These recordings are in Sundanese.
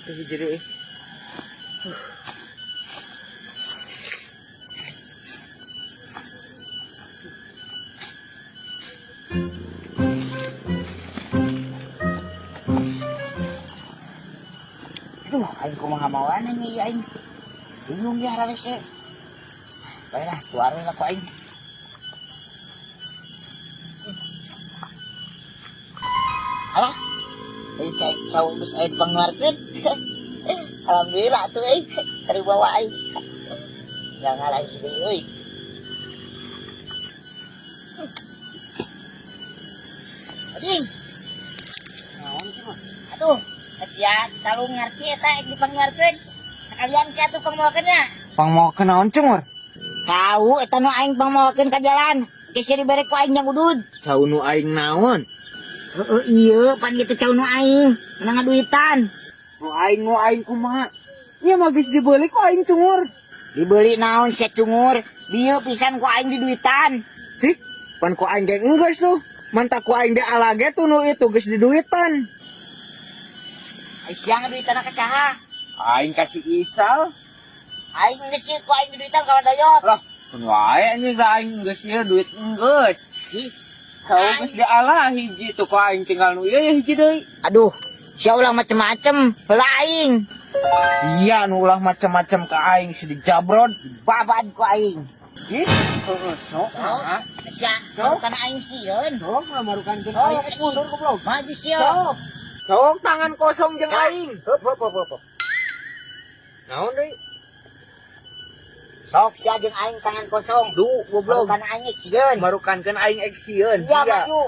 Itu hiji deui. Aduh, aing kumaha mawana nya ieu aing. Bingung ya rawese. Bae lah, tuareun lah ku aing. Alah, ieu cai cau geus aya dipangeluarkeun. Alhamdulillah tuh euy, karibawa aing. Yang ngalah deui euy. Anjing. Naon sih mah? Aduh, kasihan kalau ngerti eta ek dipangeluarkeun. Sekalian ka atuh pangmawakeun nya. Pangmawakeun naon, cungur? Cau eta nu aing pangmawakeun ka jalan. Geus dibere ku aing yang udud. Cau nu aing naon? Heeh, iya, pan ieu teh cau nu aing. Menang ngaduitan. Nu aing kumaha? Ieu mah geus dibeuli ku aing, cungur. Dibeli naon sia, cungur? Dieu pisan ku aing diduitan. Sih, pan ku aing ge enggeus tuh. Mantap ku aing diala ge tuh nu itu geus diduitan. Ai sia ngaduitan ka saha? Aing kasih Isal. Aing geus ieu ku aing diduitan ka Dayot. Lah, kun wae anjing da aing geus ieu duit enggeus. Ih, Cau geus diala hiji tuh ku aing tinggal nu ieu ya hiji deui. Aduh, sia ulah macem-macem. Heula aing. Sia nu ulah macem-macem ka aing si dijabrod. Babad ku aing. Ih, heeh sok nah. Sia, marukan aing sieun. Sok lah marukankeun Oh, aing mundur goblok. Maju sia. Sok. Sok tangan kosong jeung aing. Hup hup hup hup. Naon deui? Sok sia jeung aing tangan kosong. Du goblok. Marukan aing sieun. Marukankeun aing ek sieun. Sia maju.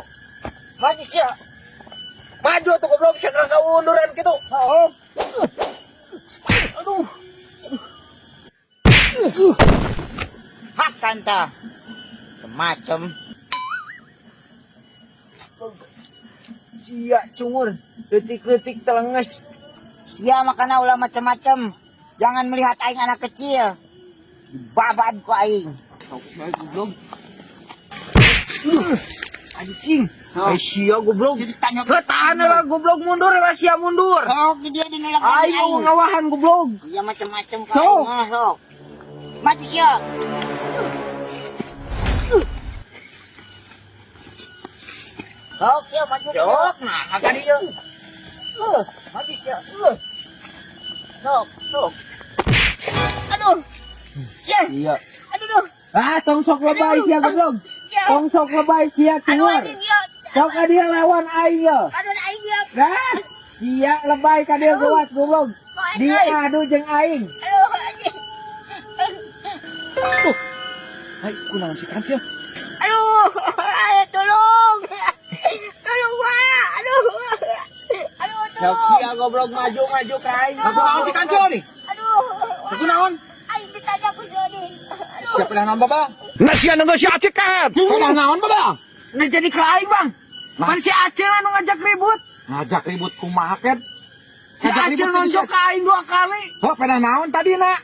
Maju sia. Maju tuh goblok sia kaunduran kitu. Oh. Aduh. Hak tante. Semacam. Sia cungur, leutik-leutik telenges. Sia makana ulah macem-macem. Jangan melihat aing anak kecil. Babad ku aing. Sok sia goblok. Anjing. Ai sia goblok. Ditanya. Heuh, tahan lah goblok, mundur lah sia mundur. Sok di dia dinolak Aing mau ngawahan goblok. Iya macem-macem ka Sok. aing mah sok. Maju sia. Sok sia maju. Sok, nah ka dieu. Maju sia. Sok, sok. Aduh. Sia. Iya. Aduh, duh. Ah, tong sok lebay sia goblok. Sia. Tong sok lebay sia Aduh, cungur. anjing ya. Sok ka dia lawan aing ye. Aduh, aing ya. Nah, sia lebay ka dia gawat goblok. Aing, euy. Diadu jeung aing. Aduh, anjing. Hai, kunaon si kancil? Aduh, ayo tolong. Tolong, Pak. Aduh. Aduh, Sok tolong. sia goblok maju-maju ka aing. Kunaon si kancil nih? Aduh. Kunaon? Aing ditanya ku si Oding. Aduh. Siapa dah naon babang? Nah sia nenggeus si Acil kahet. Pedah naon babang? Nah jadi ke aing, Bang. Pan si Acil anu ngajak ribut. Ngajak ribut kumaha ket? Si Acil nonjok ke aing dua kali. Heuh, pedah naon tadi nak?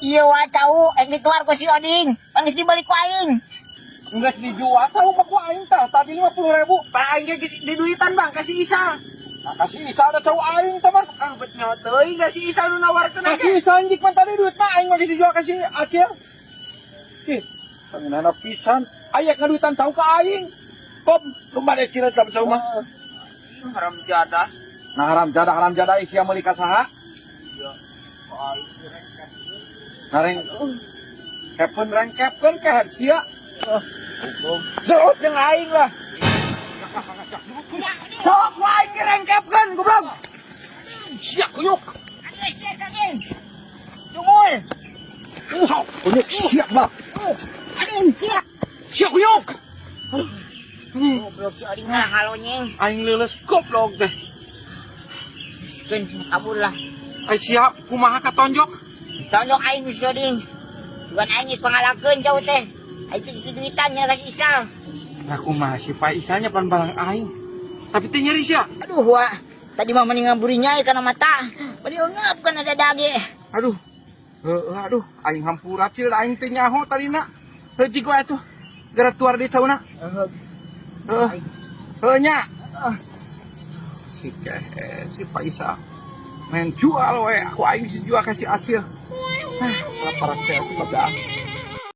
Iya wa cau, ek dituar ku si Oding. Pan geus dibalik ku aing. Geus dijual tahu mah ku aing tah tadi 50.000. Pak aing ge geus diduitan, Bang, kasih Isal. Nah kasih Isal da cau aing tah mah. Ah, bet nyawa teuing da si Isal nu nawarkeun Kasih aja. Isal anjing pan tadi duit mah aing mah geus dijual kasih Acil. Ih, sangeunana pisan. Aya ngaduitan cau ka aing. Kom, lumba deh cil ka cau mah. Haram jadah. Nah haram jadah haram jadah sia meuli ka saha? Nareng Kepen rengkepkeun kehed sia. Geut jeung aing lah. Sok ku aing ge rengkepkeun goblok. Sia kunyuk. Aduh, sia saking. Cungul. Sok kunyuk sia mah. Aduh, sia. Sia kunyuk. Goblok si Oding mah halo nying. Aing leuleus goblok teh. Miskin sih kabur lah. Ai siap kumaha katonjok? Tonjok aing ku si Oding. Bukan aing geus pangalakeun cau teh. Aing teh geus diduitan nya kasih Isal. Nah kumaha si Pak Isalnya pan barang aing. Tapi teh nyeri sia. Aduh, wa. Tadi mah mending ngaburinya kana mata. Bari eungap kana dada ge. Aduh. Heueuh aduh, aing hampura cil aing teh nyaho tadina. Heuh jigo atuh. Geura tuar di cauna. Heeh. Heuh. Heuh nya. Si kehe, si Pak Isa. Main jual we, aku aing geus dijual ka si Acil. Ah, para saya sebab.